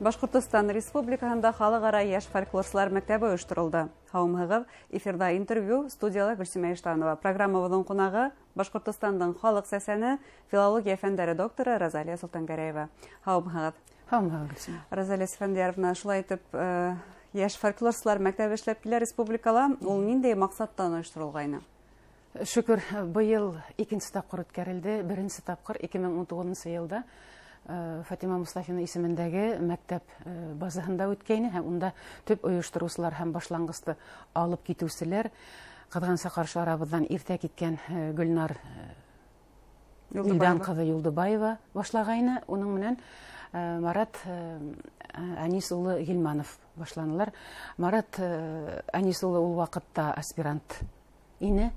Башҡортостан Республикаһында халыҡ-ара йәш фольклорсылар мәктәбе ойошторолдо. Һаумыһығыҙ, эфирҙа интервью, студияла Гөлсимә Иштанова. Программабыҙҙың ҡунағы Башҡортостандың халыҡ сәсәне, филология фәндәре докторы Розалия Солтангәрәева. Һаумыһығыҙ. Һаумыһығыҙ, Гөлсимә. Розалия Сфәндиәровна, шулай итеп, йәш фольклорсылар мәктәбе эшләп килә республикала. Ул ниндәй маҡсаттан ойошторолғайны? Шөкөр, быйыл икенсе тапҡыр үткәрелде. Беренсе тапҡыр 2019 йылда Фатима Мустафина исемендәге мәктәп базаһында үткәйне, һәм унда төп ойоштороусылар һәм башланғысты алып китеүселәр ҡыҙғанса ҡаршы арабыҙҙан иртә киткән Гөлнар Илдан ҡыҙы Юлдыбаева башлағайны. Уның менән Марат Анис улы Гилманов башланылар. Марат Анис улы ул ваҡытта аспирант ине.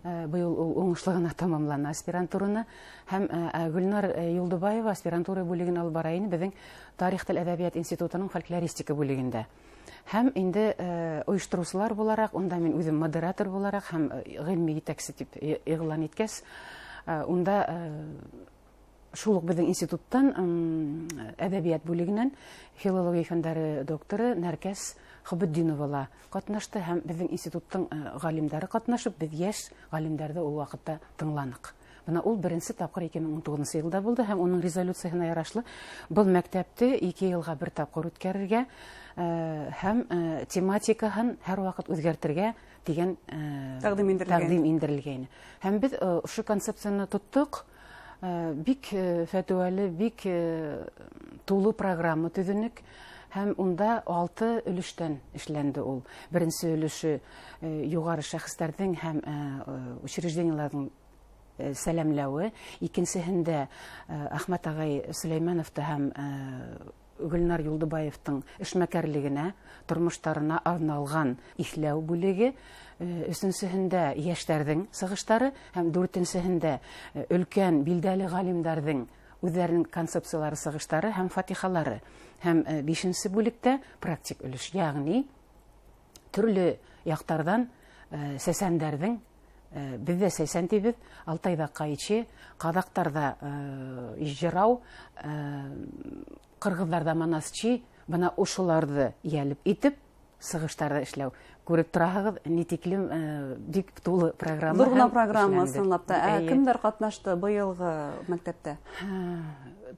Быйыл ул уңышлы ғына тамамланы аспирантураны, һәм Гөлнар Юлдыбаева аспирантура бүлеген алып бара ине беҙҙең Тарих, тел, әҙәбиәт институтының фольклористика бүлегендә. Һәм инде ойоштороусылар булараҡ, унда мин үҙем модератор булараҡ һәм ғилми етәксе тип иғлан иткәс, унда шул уҡ беҙҙең институттан әҙәбиәт бүлегенән филология фәндәре докторы Нәркәс Хөбетдинова ла ҡатнашты, һәм беҙҙең институттың ғалимдары ҡатнашып, беҙ йәш ғалимдарҙы ул ваҡытта тыңланыҡ. Бына ул беренсе тапҡыр 2019 йылда булды, һәм уның резолюцияһына ярашлы был мәктәпте 2 йылға бер тапҡыр үткәрергә һәм тематикаһын һәр ваҡыт үҙгәртергә тигән тәҡдим индерелгән. Тәҡдим индерелгәйне. Һәм беҙ ошо концепцияны тоттоҡ. Бик фәтүәле, бик тулы программа төҙөнөк. Һәм унда 6 өлөштән эшләнде ул. Беренсе өлөшө юғары шәхестәрҙең һәм учреждениеларҙың сәләмләүе, икенсеһендә Әхмәт ағай Сөләймәновты һәм Гөлнар Юлдыбаевтың эшмәкәрлегенә, тормоштарына арналған иҫләү бүлеге, өсөнсөһөндә йәштәрҙең сығыштары һәм дүртенсеһендә өлкән билдәле ғалимдарҙың үҙҙәренең концепциялары, сығыштары һәм фатихалары. Һәм бишенсе бүлектә практик өлөш, йәғни төрлө яҡтарҙан сәсәндәрҙең, беҙҙә сәсән тибеҙ, Алтайҙа ҡайчы, ҡаҙаҡтарҙа жырау, ҡырғыҙҙарҙа манасчи, бына ошоларҙы йәлеп итеп сығыштарҙы эшләү. Күреп тораһығыҙ, ни тиклем бик тулы программа. Ҙур ғына программа, ысынлап та. Кемдәр ҡатнашты быйылғы мәктәптә?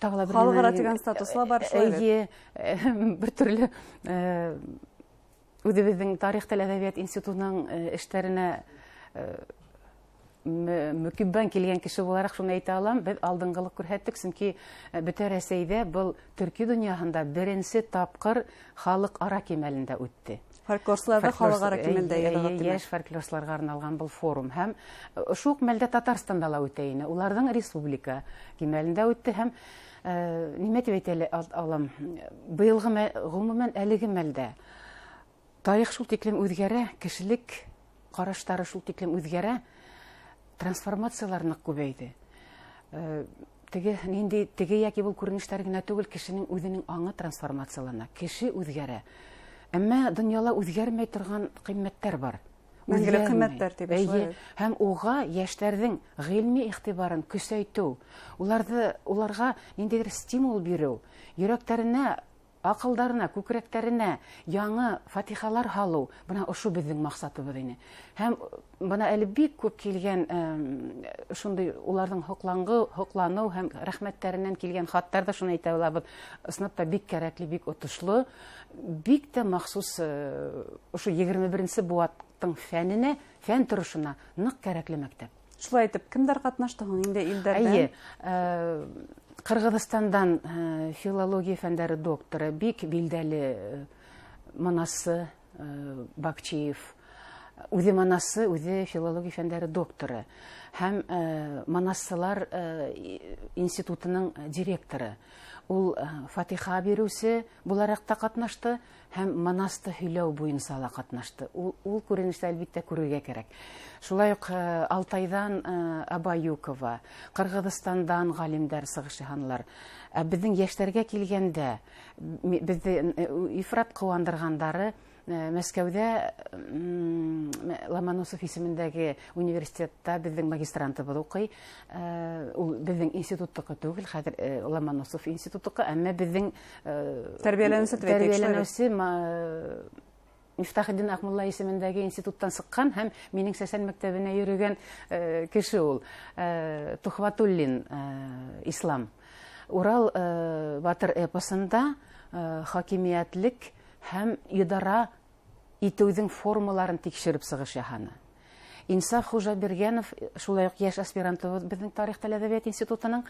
Тағы ла бер Халыҡ-ара нәмә тигән статусла бар, шулай бит? Эйе, бер төрлө үҙебеҙҙең тарих, тел, әҙәбиәт институтының эштәренә мөкиббән килгән кеше булараҡ шуны әйтә алам, беҙ алдынғылыҡ күрһәттек, сөнки бөтә Рәсәйҙә был төрки донъяһында беренсе тапҡыр халыҡ-ара кимәлендә үтте. Фольклорсылар ҙа халыҡ-ара кимәлдә йыйылған, тимәк. Йәш фольклорсыларға арналған был форум һәм шул уҡ мәлдә Татарстанда ла үтә ине. Уларҙың республика кимәлендә үтте һәм нимә тип әйтә алам, быйылғы ғөмүмән әлеге мәлдә тарих шул тиклем үҙгәрә, кешелек ҡараштары шул тиклем үҙгәрә, трансформациялар ныҡ күбәйҙе. Теге нинди, теге йәки был күренештәр генә түгел, кешенең үҙенең аңы трансформациялана, кеше үҙгәрә. Әммә донъяла үҙгәрмәй торған ҡиммәттәр бар. Мәңгелек Үҙгәрмәй. ҡиммәттәр тип Эйе. шулай. Һәм уға йәштәрҙең ғилми иғтибарын көсәйтеү, уларға ниндәйҙер стимул биреү, йөрәктәренә, аҡылдарына, күкрәктәренә яңы фатихалар һалыу, бына ошо беҙҙең маҡсатыбыҙ ине. Һәм бына әле бик күп килгән шундай уларҙың һоҡланыу һәм рәхмәттәренән килгән хаттар ҙа шуны әйтә алабыҙ. Ысынлап та бик кәрәкле, бик отошло, бик тә махсус ошо егерме беренсе быуаттың фәненә, фән торошона ныҡ кәрәкле мәктәп. Шулай итеп, кемдәр ҡатнашты һуң инде илдәрҙән? Эйе, Ҡырғыҙстандан филология фәндәре докторы, бик билдәле Манасы Бакчиев, үҙе Манасы, үҙе филология фәндәре докторы һәм Манассылар институтының директоры. Ул фатиха биреүсе булараҡ та ҡатнашты һәм Манасты һөйләү буйынса ла ҡатнашты. Ул күренеште әлбиттә күрергә кәрәк. Шулай уҡ Алтайҙан Абаюкова, Ҡырғыҙстандан ғалимдар сығыш яһанылар. Ә беҙҙең йәштәргә килгәндә, беҙҙе ифрат ҡыуандырғандары Мәскәүҙә Ломоносов исемендәге университетта беҙҙең магистрантыбыҙ уҡый. Ул беҙҙең институттыҡы түгел, хәҙер Ломоносов институттыҡы, әммә беҙҙең тәрбиәләнеүсе Мифтахетдин Аҡмулла исемендәге институттан сыҡҡан һәм минең сәсән мәктәбенә йөрөгән кеше ул. Тухватуллин Ислам. Урал батыр эпосында хакимиәтлек һәм идара итеүҙең формаларын тикшереп сығыш яһаны. Инсаф Хужабиргәнов, шулай уҡ йәш аспирантыбыҙ беҙҙең тарих тел әҙәбиәт институтының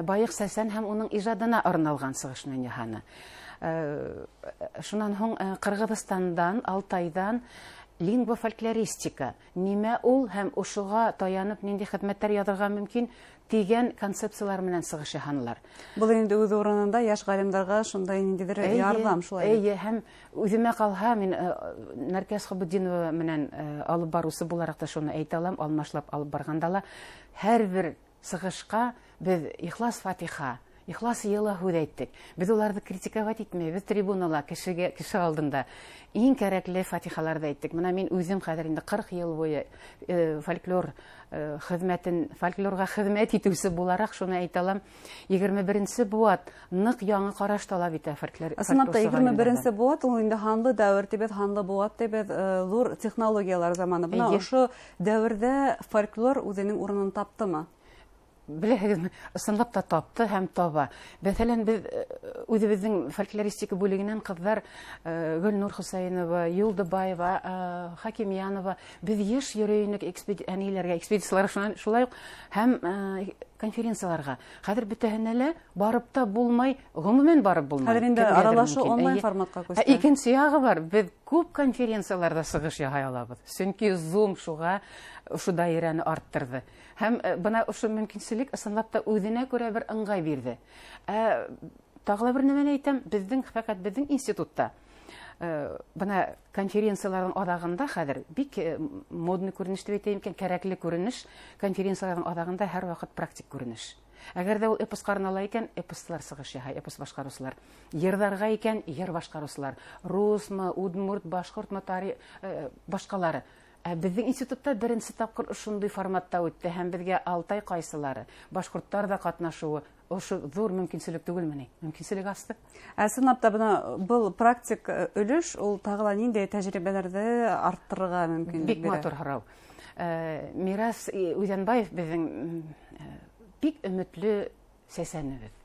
Байыҡ Сәсән һәм уның ижадына арналған сығыш менән яһаны. Шунан һуң Ҡырғыҙстандан, Алтайҙан лингвофольклористика, нимә ул һәм ошоға таянып ниндәй хеҙмәттәр яҙырға мөмкин тигән концепциялар менән сығыш яһанылар. Был инде үҙ урынында йәш ғалимдарға шундай ниндәйҙер ярҙам шулай. Эйе, һәм үҙемә ҡалһа, мин Нәркәс Хабутдинова менән алып барыусы булараҡ та шуны әйтә алам, алмашлап алып барғанда ла һәр бер сығышҡа беҙ ихлас фатиха, ихлас йылы һүҙ әйттек. Беҙ уларҙы критиковать итмәйбеҙ, трибунала кешегә, кеше алдында иң кәрәкле фатихаларҙы әйттек. Бына мин үҙем хәҙер инде 40 йыл буйы фольклор хеҙмәтен, фольклорға хеҙмәт итеүсе булараҡ шуны әйтә алам. 21-нсе быуат ныҡ яңы ҡараш талап итә фольклор. Ысынлап та 21-нсе быуат ул инде һанлы дәүер тибеҙ, һанлы быуат тибеҙ, ҙур технологиялар заманы. Бына ошо дәүерҙә фольклор үҙенең урынын таптымы? Беләһегеҙме, ысынлап та тапты һәм таба. Мәҫәлән, беҙ үҙебеҙҙең фольклористика бүлегенән ҡыҙҙар Гөлнур Хөсәйенова, Юлдыбаева, Хакимьянова, беҙ йыш йөрөй инек әниләргә, экспедицияларға шулай уҡ һәм конференцияларға. Хәҙер бөтәһенә лә барып та булмай, ғөмүмән барып булмай. Хәҙер инде Кемгәлер аралашыу мөмкин. онлайн форматҡа күсте. Икенсе яғы бар, беҙ күп конференцияларҙа сығыш яһай алабыҙ. Сөнки Zoom шуға ошо даирәне арттырҙы. Һәм бына ошо мөмкинселек ысынлап та үҙенә күрә бер ыңғай бирҙе. Тағы ла бер нәмәне әйтәм, фәҡәт беҙҙең институтта бына конференцияларҙың аҙағында хәҙер бик модный күренеш тип әйтәйем икән, кәрәкле күренеш, конференцияларҙың аҙағында һәр ваҡыт практик күренеш. Әгәр ҙә ул эпосҡа арнала икән, эпосылар сығыш яһай, эпос башҡарыусылар. Йырҙарға икән, йыр башҡарыусылар. Русмы, удмурт, башҡортмо, башҡалары. Ә беҙҙең институтта беренсе тапҡыр ошондай форматта үтте һәм беҙгә Алтай ҡайсылары, башҡорттар ҙа ҡатнашыуы ошо ҙур мөмкинселек түгелме ни? Мөмкинселек асты. Ә ысынлап та бына был практик өлөш ул тағы ла ниндәй тәжрибәләрҙе арттырырға мөмкинлек Бик бирә? матур һорау. Мирас Үҙәнбаев беҙҙең бик өмөтлө сәсәнебеҙ.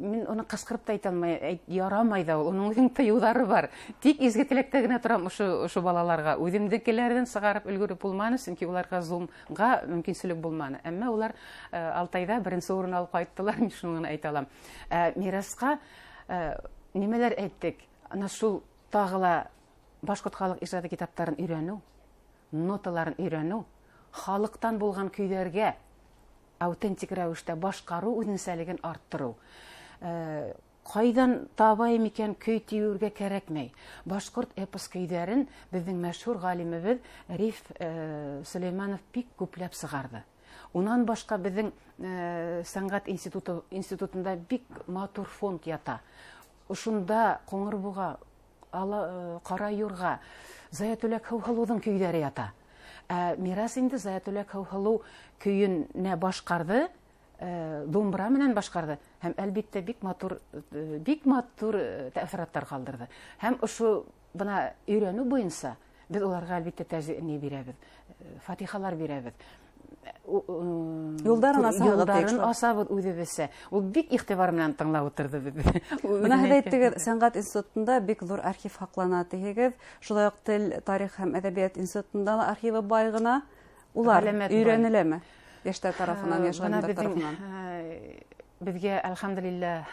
Мин уны ҡысҡырып та әйтә алмай, ярамай ҙа ул, уның үҙенең тыйыуҙары бар. Тик изге теләктә генә торам ошо балаларға. Үҙемдекеләрҙән сығарып өлгөрөп булманы, сөнки уларға Zoom-ға мөмкинселек булманы. Әммә улар Алтайҙа беренсе урын алып ҡайттылар, мин шуны ғына әйтә алам. Мирасҡа нимәләр әйттек? Ана шул тағы ла башҡорт халыҡ ижады китаптарын өйрәнеү, ноталарын өйрәнеү, халыҡтан булған көйҙәргә аутентик рәүештә башҡарыу үҙенсәлеген арттырыу. Ҡайҙан табайым икән көй тиеүгә кәрәкмәй. Башҡорт эпос көйҙәрен беҙҙең мәшһүр ғалимебеҙ Риф Сөләймәнов бик күпләп сығарҙы. Унан башҡа беҙҙең сәнғәт институтында бик матур фонд ята. Ошонда Ҡоңорбуға, Ҡара Юрға, Заятүләк Һыуһылыуҙың көйҙәре ята. Мирас инде Заятүләк Һыуһылыу көйөнә башҡарҙы, думбыра менән башҡарҙы һәм әлбиттә бик матур тәьҫораттар ҡалдырҙы. Һәм ошо бына өйрәнеү буйынса беҙ уларға әлбиттә ни бирәбеҙ, фатихалар бирәбеҙ. Юлдарын асабыҙ, Юлдарын тик шул. асабыҙ үҙебеҙсә. Ул бик иғтибар менән тыңлап ултырҙы беҙҙе. Бына һеҙ Үҙенә әйттегеҙ, әйткән. сәнғәт институтында бик ҙур архив һаҡлана тиһегеҙ. Шулай уҡ тел, тарих һәм әҙәбиәт институтында ла архивы бай ғына. Улар Ғәләмәт бай. өйрәнеләме? Йәштәр тарафынан, йәш Бына ғалимдар тарафынан. Беҙгә, әлхәмдүлилләһ,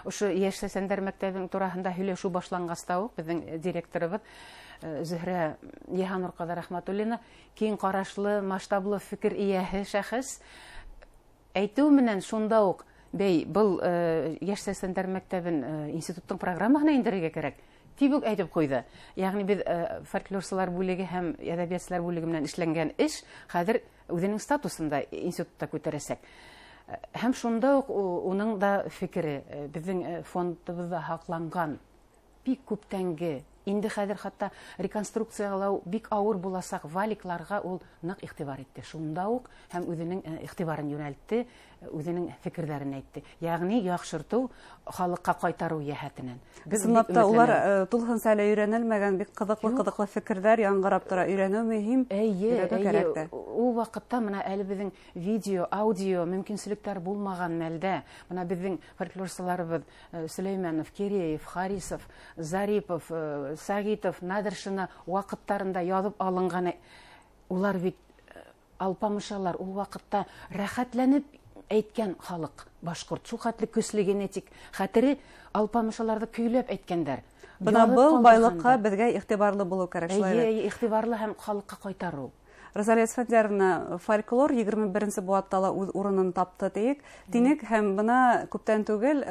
ошо йәш сәсәндәр мәктәбенең тураһында һөйләшеү башланғас та уҡ беҙҙең директорыбыҙ Зөһрә Йыһанур ҡыҙы Рәхмәтуллина киң ҡарашлы, масштаблы фекер эйәһе шәхес. Әйтеү менән шунда уҡ, бей, был йәш сәсәндәр мәктәбен институттың программаһына индерергә кәрәк, тип үк әйтеп ҡуйҙы. Йәғни беҙ фольклорсылар бүлеге һәм әҙәбиәтселәр бүлеге менән эшләнгән эш хәҙер үҙенең статусын да институтта күтәрәсәк. Һәм шунда уҡ уның да фекере, беҙҙең фондыбыҙҙа һаҡланған бик күптәнге Инде хәҙер хатта реконструкциялау бик ауыр буласаҡ валикларға ул ныҡ иғтибар итте. Шунда уҡ һәм үҙенең иғтибарын йүнәлтте, үҙенең фекерҙәрен әйтте. Йәғни яҡшыртыу, халыҡҡа ҡайтарыу йәһәтенән. Ысынлап та улар тулыһынса әле өйрәнелмәгән, бик ҡыҙыҡлы фекерҙәр яңғырап тора. Өйрәнеү мөһим. Эйе, эйе. Ул ваҡытта мына әле беҙҙең видео, аудио мөмкинселектәр булмаған мәлдә, мына беҙҙең фольклорсыларыбыҙ Сөләймәнов, Киреев, Харисов, Зарипов, Сагитов, Наҙыршина ваҡыттарында яҙып алынған, улар бит алпамышалар, ул ваҡытта рәхәтләнеп әйткән халыҡ башҡорт. Шул хәтле көслө генетик хәтере алпамышаларҙы көйләп әйткәндәр. Бына был байлыҡҡа беҙгә иғтибарлы булыу кәрәк, шулай бит? Эйе, иғтибарлы һәм халыҡҡа ҡайтарыу. Розалия Асфендияровна, фольклор 21-нсе быуатта ла үҙ урынын тапты тиек. Тинек һәм бына күптән түгел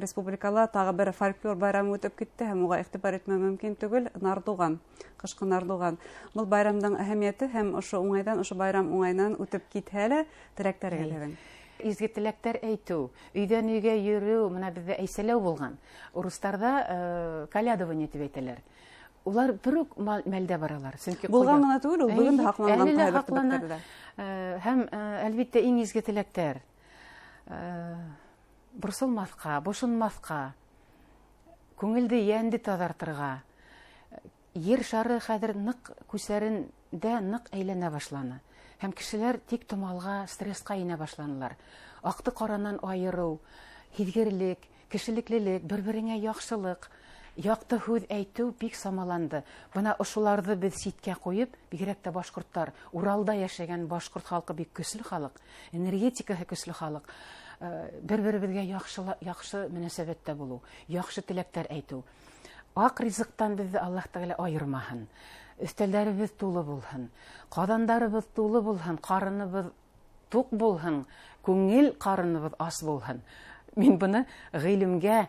республикала тағы бер фольклор байрамы үтеп китте һәм уға иғтибар итмәү мөмкин түгел. Нардуған, ҡышҡы Нардуған. Был байрамдың әһәмиәте һәм ошо уңайҙан, ошо байрам уңайынан үтеп китһә лә теләктәрегеҙ һеҙҙең. Изге теләктәр әйтеү, өйҙән өйгә йөрөү, бына беҙҙә әйсәләү булған. Урыҫтарҙа колядование тип әйтәләр. Улар бер үк мәлдә баралар. Сөнки булған ғына түгел, ул бөгөн дә һаҡланған ҡайбер төбәктәрҙә. Һәм әлбиттә иң изге теләктәр. Борсолмаҫҡа, бошонмаҫҡа, күңелде, йәнде таҙартырға. Ер шары хәҙер ныҡ күсәрендә ныҡ әйләнә башланы. Һәм кешеләр тик томалға, стресска инә башланылар. Аҡты ҡаранан айырыу, һиҙгерлек, кешелеклелек, бер-береңә яҡшылыҡ, яҡты һүҙ әйтеү бик самаланды. Бына ошоларҙы беҙ ситкә ҡуйып, бигерәк тә башҡорттар, Уралда йәшәгән башҡорт халҡы бик көслө халыҡ, энергетикаһы көслө халыҡ. Бер-беребеҙгә яҡшы мөнәсәбәттә булыу, яҡшы теләктәр әйтеү. Аҡ ризыҡтан беҙҙе Аллаһ Тәғәлә айырмаһын. Өҫтәлдәребеҙ тулы булһын, ҡаҙандарыбыҙ тулы булһын, ҡарыныбыҙ туҡ булһын, күңел ҡарыныбыҙ ас булһын. Мин быны ғилемгә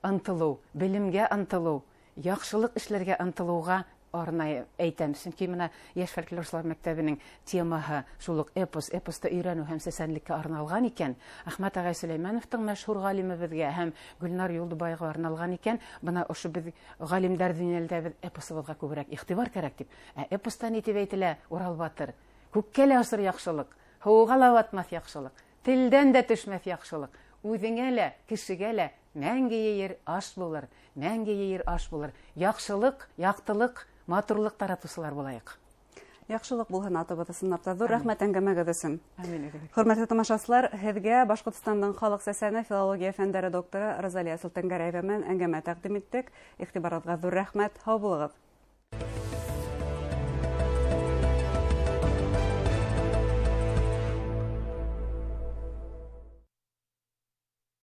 ынтылыу, белемгә ынтылыу, яҡшылыҡ эшләргә ынтылыуға арнайы әйтәм. Сөнки бына йәш фольклорсылар мәктәбенең темаһы шул уҡ эпос, эпосты өйрәнеү һәм сәсәнлеккә арналған икән. Әхмәт ағай Сөләймәновтың мәшһүр ғалимыбыҙға һәм Гөлнар Юлдыбаева арналған икән. Бына ошо беҙ ғалимдар донъялда беҙ эпосыбыҙға күберәк иғтибар кәрәк тип. Ә эпоста ни тип әйтелә? Урал батыр. Күккә лә осор яҡшылыҡ, һыуға ла батмаҫ яҡшылыҡ, телдән дә төшмәҫ яҡшылыҡ. Үҙеңә лә, кешегә лә мәңге ейер аш булыр, мәңге ейер аш булыр. Яҡшылыҡ, яҡтылыҡ, матурлыҡ таратыусылар булайыҡ. Яҡшылыҡ булһын атыбыҙ ысынлап та. Ҙур рәхмәт әңгәмәгеҙ өсөн. Амин. Хөрмәтле тамашасылар, һеҙгә Башҡортостандың халыҡ сәсәне филология фәндәре докторы Розалия Солтангәрәева менән әңгәмә тәҡдим иттек. Иғтибарығыҙға ҙур рәхмәт. Һау булығыҙ.